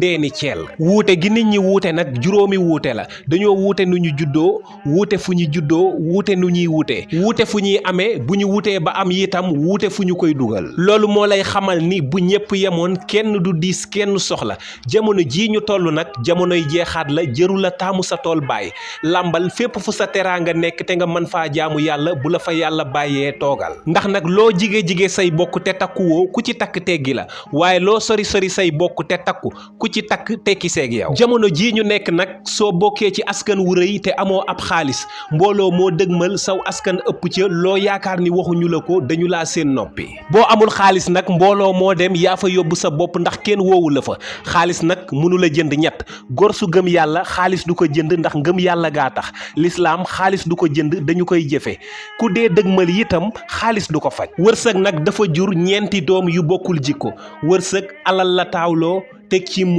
dee ni ceel wuute gi nit ñi wuute nag juróomi wuute la dañoo wuute nu ñu juddoo wuute fu ñu juddoo wuute nu ñuy wuute fu ñuy amee bu ñu wutee ba am itam wuute fu ñu koy dugal loolu moo lay xamal ni bu ñëpp yemoon kenn du diis kenn soxla jamono jii ñu toll nag jamonoy jeexaat la jërul la taamu sa tool bàyyi làmbal fépp fu sa teraanga nekk te nga mën faa jaamu yàlla bu la fa yàlla bàyyee toogal ndax nag loo jige say bokk te takkuwoo ku ci takk teggi la waaye loo sori say bokk te takku ku ci takk tekki seeg yow jamono jii ñu nekk nag soo bokkee ci askan wu rëy te amoo ab xaalis mbooloo moo dëgmal saw askan ëpp ca loo yaakaar ni waxuñu la ko dañu laa seen noppi boo amul xaalis nag mbooloo moo dem yaa fa yóbbu sa bopp ndax kenn woowu la fa xaalis nag mënu la jënd ñett góor su gëm yàlla xaalis du ko jënd ndax ngëm yàlla gaa tax lislaam xaalis du ko jënd dañu koy jëfe ku dee dëgmal itam xaalis du ko faj wërsëg nag dafa jur ñeenti doom yu bokkul jikko wërsëg alal la taawloo teg ci mu